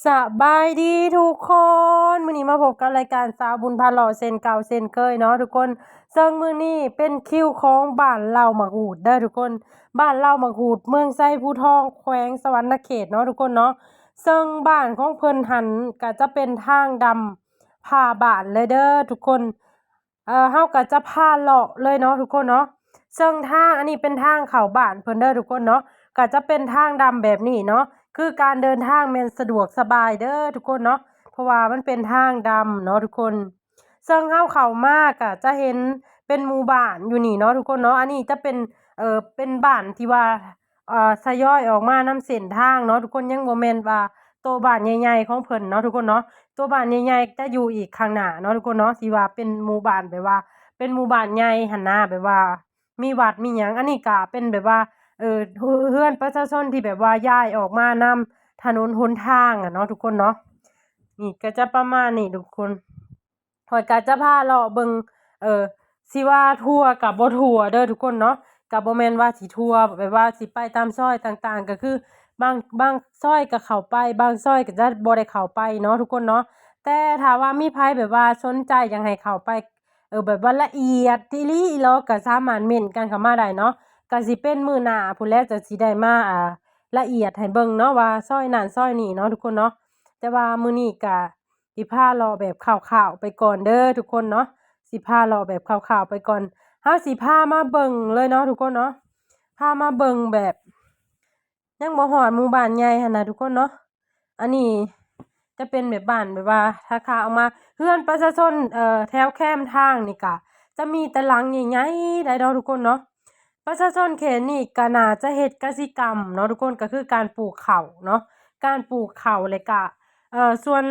ສະບາຍດີທຸກຄົນ ມື້ນີ້ມາພົບກັບລາຍການສາວບຸນພາເລາະເຊັ່ນເກົ່າເຊັ່ນເຄີຍເນາະທຸກຄົນ. ເຊິ່ງມື້ນີ້ເປັນຄິວຂອງບ້ານເຫຼົ່າໝາກຫູດເດີທຸກຄົນ, ບ້ານເຫຼົ່າໝາກຫູດ ເມືອງໄຊພູທອງ ແຂວງສະຫວັນນະເຂດເນາະທຸກຄົນເນາະ. ເຊິ່ງບ້ານຂອງເພິ່ນຫັ້ນກະຈະເປັນທາງດຳ ພາບ້ານເລີຍເດີທຸກຄົນ. ເອີ ເຮົາກໍຈະພາເລາະເລີຍເນາະທຸກຄົນເນາະ. ເຊິ່ງທາງອັນນີ້ເປັນທາງເຂົ້າບ້ານເພິ່ນເດີທຸກຄົນເນາະ, ກໍຈະເປັນທາງດຳແບບນີ້ເນາະ, ຄືການເດີນທາງແມ່ນສະດວກສະບາຍເດີທຸກຄົນເນາະ, ເພາະວ່າມັນເປັນທາງດຳເນາະທຸກຄົນ. ເຊິ່ງເຮົາເຂົ້າມາກໍຈະເຫັນເປັນໝູ່ບ້ານຢູ່ນີ້ເນາະທຸກຄົນເນາະ. ອັນນີ້ຈະເປັນ ເອີ ເປັນບ້ານທີ່ວ່າ ເອີ ທະຍອຍອອກມານຳເສັ້ນທາງເນາະທຸກຄົນ, ຍັງບໍ່ແມ່ນວ່າໂຕບ້ານໃຫຍ່ໆຂອງເພິ່ນເນາະທຸກຄົນເນາະ. ໂຕບ້ານໃຫຍ່ໆຈະຢູ່ອີກຂ້າງໜ້າເນາະທຸກຄົນເນາະ, ທີ່ວ່າເປັນໝູ່ບ້ານແບບວ່າເປັນໝູ່ບ້ານໃຫຍ່ຫັ້ນນະ, ແບບວ່າມີວັດມີຫຍັງ. ອັນນີ້ກະເປັນແບບວ່າ ເອີ ເຮືອນປະຊາຊົນທີ່ແບບວ່າຍ້າຍອອກມານຳຖະໜົນຫົນທາງອະເນາະທຸກຄົນເນາະ. ນີ້ກໍຈະປະມານນີ້ທຸກຄົນ. ຂ້ອຍກະຈະພາເລາະເບິ່ງ ເອີ ຊິວ່າທົ່ວກະບໍ່ທົ່ວເດີທຸກຄົນເນາະ, ກະບໍ່ແມ່ນວ່າຊິທົ່ວ ແບບວ່າຊິໄປຕາມຊອຍຕ່າງໆ ກະຄືບາງ ບາງຊອຍກະເຂົ້າໄປ ບາງຊອຍກະຈະບໍ່ໄດ້ເຂົ້າໄປເນາະທຸກຄົນເນາະ. ແຕ່ຖ້າວ່າມີໃຜແບບວ່າສົນໃຈຢາກໃຫ້ເຂົ້າໄປ ເອີ ແບບວ່າລະອຽດອີ່ຫຼີເນາະ ກະສາມາດເມັ້ນກັນເຂົ້າມາໄດ້ເນາະ. ກະຊິເປັນມື້ໜ້າພຸ້ນແຫຼະ ຈະຊິໄດ້ມາ ອ່າ ລະອຽດໃຫ້ເບິ່ງເນາະ ວ່າຊອຍນັ້ນຊອຍນີ້ເນາະທຸກຄົນເນາະ. ແຕ່ວ່າມື້ນີ້ກະ ຊິພາເລາະແບບຄ່າວໆໄປກ່ອນເດີທຸກຄົນເນາະ, ຊິພາເລາະແບບຄ່າວໆໄປກ່ອນ. ເຮົາຊິພາມາເບິ່ງເລີຍເນາະທຸກຄົນເນາະ, ພາມາເບິ່ງແບບຍັງບໍ່ຮອດໝູ່ບ້ານໃຫຍ່ຫັ້ນນະທຸກຄົນເນາະ. ອັນນີ້ຈະເປັນແບບບ້ານແບບວ່າຖ້າຂາອອກມາ ເຮືອນປະຊາຊົນ ເອີ ແຖວແຄມທາງນີ້ກະຈະມີແຕ່ຫຼັງໃຫຍ່ໆໄດ໋ເນາະທຸກຄົນເນາະ. ປະຊາຊົນເຂດນີ້ກະໜ້າຈະເຮັດກະສິກຳເນາະທຸກຄົນ, ກະຄືການປູກເຂົ້າເນາະ, ການປູກເຂົ້າ ແລະກະ ເອີ ສ່ວນ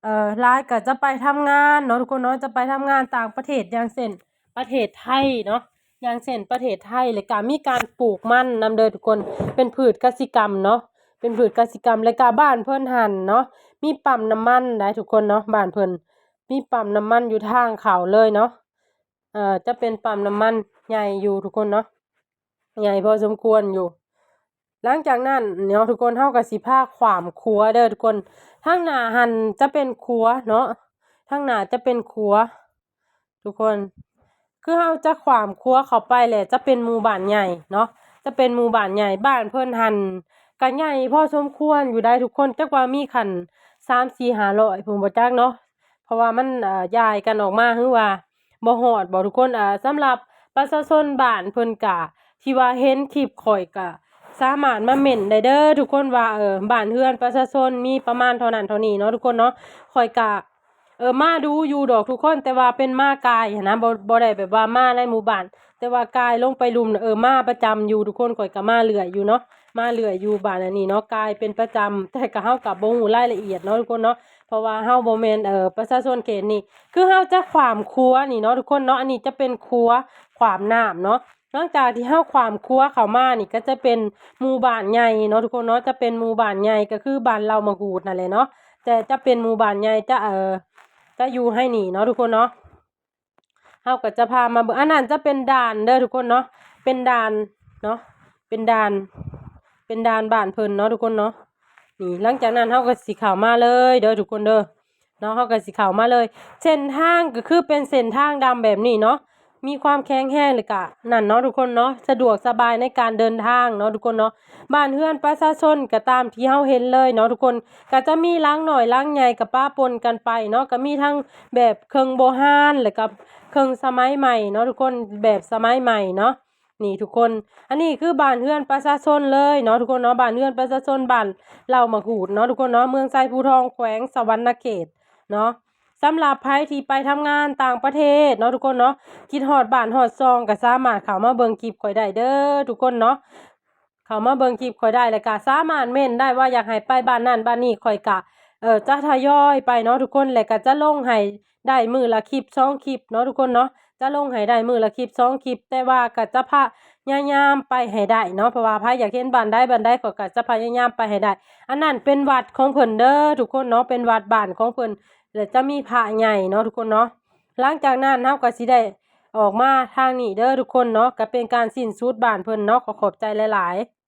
ເອີ ຫຼາຍກະຈະໄປທຳງານເນາະທຸກຄົນເນາະ, ຈະໄປທຳງານຕ່າງປະເທດ ຢ່າງເຊັ່ນປະເທດໄທເນາະ, ຢ່າງເຊັ່ນປະເທດໄທ ແລະກະມີການປູກມັນນຳເດີທຸກຄົນ, ເປັນພືດກະສິກຳເນາະ, ເປັນພືດກະສິກຳ. ແລະກະບ້ານເພິ່ນຫັ້ນເນາະ ມີປ້ຳນ້ຳມັນໄດ໋ທຸກຄົນເນາະ, ບ້ານເພິ່ນມີປ້ຳນ້ຳມັນຢູ່ທາງເຂົ້າເລີຍເນາະ. ເອີ ຈະເປັນປ້ຳນ້ຳມັນໃຫຍ່ຢູ່ທຸກຄົນເນາະ, ໃຫຍ່ພໍສົມຄວນຢູ່. ຫຼັງຈາກນັ້ນເນາະທຸກຄົນ ເຮົາກໍຊິພາຂ້າມຂົວເດີທຸກຄົນ. ທາງໜ້າຫັ້ນຈະເປັນຂົວເນາະ, ທາງໜ້າຈະເປັນຂົວທຸກຄົນ. ຄືເຮົາຈະຂ້າມຂົວເຂົ້າໄປແຫຼະ ຈະເປັນໝູ່ບ້ານໃຫຍ່ເນາະ, ຈະເປັນໝູ່ບ້ານໃຫຍ່. ບ້ານເພິ່ນຫັ້ນກໍໃຫຍ່ພໍສົມຄວນຢູ່ໄດ໋ທຸກຄົນ, ຈັກວ່າມີຂັ້ນສາມ ສີ່ ຫ້າຮ້ອຍພຸ້ນບໍ່ຈັກເນາະ. ເພາະວ່າມັນ ເອີ ຍ້າຍກັນອອກມາ ຫຼືວ່າບໍ່ຮອດບໍ່ທຸກຄົນ. ເອີ ສຳລັບປະຊາຊົນບ້ານເພິ່ນກະ ທີ່ວ່າເຫັນຄລິບຂ້ອຍກະສາມາດມາເມັ້ນໄດ້ເດີທຸກຄົນວ່າ ເອີ ບ້ານເຮືອນປະຊາຊົນມີປະມານເທົ່ານັ້ນເທົ່ານີ້ເນາະທຸກຄົນເນາະ. ຂ້ອຍກະ ເອີ ມາດູຢູ່ດອກທຸກຄົນ, ແຕ່ວ່າເປັນມາກາຍຫັ້ນນະ, ບໍ່ ບໍ່ໄດ້ແບບວ່າມາໃນໝູ່ບ້ານ, ແຕ່ວ່າກາຍລົງໄປລຸ່ມນະ ເອີ ມາປະຈຳຢູ່ທຸກຄົນ. ຂ້ອຍກະມາເລື້ອຍຢູ່ເນາະ, ມາເລື້ອຍຢູ່ບ້ານອັນນີ້ເນາະ, ກາຍເປັນປະຈຳ. ແຕ່ກະເຮົາກະບໍ່ຮູ້ລາຍລະອຽດເນາະທຸກຄົນເນາະ, ເພາະວ່າເຮົາບໍ່ແມ່ນ ເອີ ປະຊາຊົນເຂດນີ້. ຄືເຮົາຈະຂ້າມຂົວນີ້ເນາະທຸກຄົນເນາະ, ອັນນີ້ຈະເປັນຂົວຂ້າມນ້ຳເນາະ. ຫຼັງຈາກທີ່ເຮົາຂ້າມຂົວເຂົ້າມານີ້ ກໍຈະເປັນໝູ່ບ້ານໃຫຍ່ເນາະທຸກຄົນເນາະ, ຈະເປັນໝູ່ບ້ານໃຫຍ່ ກໍຄືບ້ານເຫຼົ່າໝາກຫູດນັ້ນແຫຼະເນາະ. ແຕ່ຈະເປັນໝູ່ບ້ານໃຫຍ່ ຈະ ເອີ ຈະຢູ່ໃຫ້ນີ້ເນາະທຸກຄົນເນາະ. ເຮົາກໍຈະພາມາເບິ່ງ, ອັນນັ້ນຈະເປັນດ່ານເດີທຸກຄົນເນາະ, ເປັນດ່ານເນາະ, ເປັນດ່ານ ເປັນດ່ານບ້ານເພິ່ນເນາະທຸກຄົນເນາະ. ນີ້ ຫຼັງຈາກນັ້ນເຮົາກໍຊິເຂົ້າມາເລີຍເດີທຸກຄົນເດີເນາະ, ເຮົາກໍຊິເຂົ້າມາເລີຍ. ເສັ້ນທາງກໍຄືເປັນເສັ້ນທາງດຳແບບນີ້ເນາະ, ມີຄວາມແຂງແຮງ ແລະກະນັ້ນເນາະທຸກຄົນເນາະ, ສະດວກສະບາຍໃນການເດີນທາງເນາະທຸກຄົນເນາະ. ບ້ານເຮືອນປະຊາຊົນກໍຕາມທີ່ເຮົາເຫັນເລີຍເນາະທຸກຄົນ, ກໍຈະມີຫຼັງນ້ອຍຫຼັງໃຫຍ່ກະປະປົນກັນໄປເນາະ, ກໍມີທັງແບບເຄິ່ງໂບຮານ ແລະກະເຄິ່ງສະໄໝໃໝ່ເນາະທຸກຄົນ, ແບບສະໄໝໃໝ່ເນາະ. ນີ້ທຸກຄົນ ອັນນີ້ຄືບ້ານເຮືອນປະຊາຊົນເລີຍເນາະທຸກຄົນເນາະ, ບ້ານເຮືອນປະຊາຊົນ ບ້ານເຫຼົ່າໝາກຫູດເນາະທຸກຄົນເນາະ, ເມືອງໄຊພູທອງ ແຂວງສະຫວັນນະເຂດເນາະ. ສຳລັບໃຜທີ່ໄປທຳງານຕ່າງປະເທດເນາະທຸກຄົນເນາະ, ຄິດຮອດບ້ານຮອດຊ່ອງ ກໍສາມາດເຂົ້າມາເບິ່ງຄລິບຂ້ອຍໄດ້ເດີທຸກຄົນເນາະ, ເຂົ້າມາເບິ່ງຄລິບຂ້ອຍໄດ້ ແລ້ວກໍສາມາດເມັ້ນໄດ້ວ່າຢາກໃຫ້ໄປບ້ານນັ້ນບ້ານນີ້, ຂ້ອຍກະ ເອີ ຈະທະຍອຍໄປເນາະທຸກຄົນ, ແລ້ວກໍຈະລົງໃຫ້ໄດ້ມື້ລະຄລິບສອງຄລິບເນາະທຸກຄົນເນາະ, ຈະລົງໃຫ້ໄດ້ມື້ລະຄລິບສອງຄລິບ, ແຕ່ວ່າກໍຈະພະຍາຍາມໄປໃຫ້ໄດ້ເນາະ, ເພາະວ່າໃຜຢາກເຫັນບ້ານໃດບ້ານໃດ ຂ້ອຍກໍຈະພະຍາຍາມໄປໃຫ້ໄດ້. ອັນນັ້ນເປັນວັດຂອງເພິ່ນເດີທຸກຄົນເນາະ, ເປັນວັດບ້ານຂອງເພິ່ນ ແລ້ວຈະມີພະໃຫຍ່ເນາະທຸກຄົນເນາະ. ຫຼັງຈາກນັ້ນເຮົາກໍຊິໄດ້ອອກມາທາງນີ້ເດີທຸກຄົນເນາະ, ກໍເປັນການສິ້ນສຸດບ້ານເພິ່ນເນາະ. ຂໍຂອບໃຈຫຼາຍໆ.